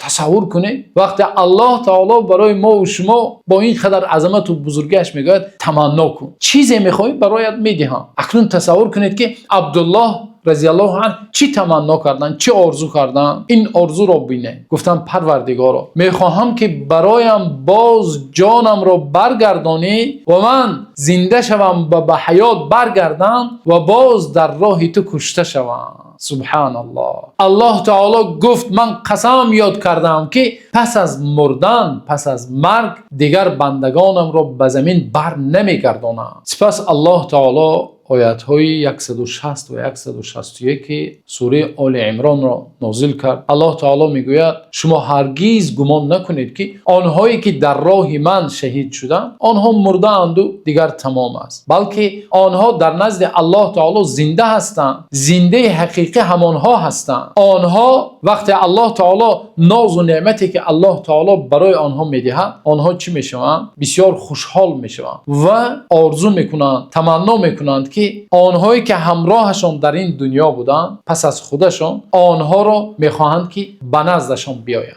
Тасаввур кунед, вақте Аллоҳи таъоло барои мо ва шумо бо ин қадар азамат ва бузургиаш мегӯяд: тамано кун, чизе мехоҳӣ, барояш медиҳам. Акнун тасаввур кунед, ки Абдуллоҳ разияллоҳу анҳу чӣ тамано карданд, чӣ орзу карданд. Ин орзуро бубинед. Гуфтанд: Парвардигоро, мехоҳам, ки барояm боз ҷонамро баргардонӣ ва ман зинда шавам ва ба ҳаёт баргардам ва боз дар роҳи ту кушта шавам. Субҳоналлоҳ. Аллоҳи таъоло гуфт: ман қасам ёд кардаам, ки пас аз мурдан, пас аз марг дигар бандагонамро ба замин бар намегардонам. Сипас Аллоҳи таъоло оятҳои 160 ва 161 сураи Оли Имронро нозил кард. Аллоҳи таъоло мегӯяд: шумо ҳаргиз гумон накунед, ки онҳое ки дар роҳи ман шаҳид шуданд, онҳо мурдаанд ва дигар тамом аст, балки онҳо дар назди Аллоҳи таъоло зинда ҳастанд. Зиндаи ҳақиқӣ ҳамонҳо ҳастанд. Онҳо вақте Аллоҳи таъоло ноз ва неъмате ки Аллоҳи таъоло барои онҳо медиҳад, онҳо чӣ мешаванд? Бисёр хушҳол мешаванд ва орзу мекунанд, тамано мекунанд, ки онҳое ки ҳамроҳашон дар ин дунё буданд, пас аз худашон онҳоро мехоҳанд, ки ба назди шон биёянд.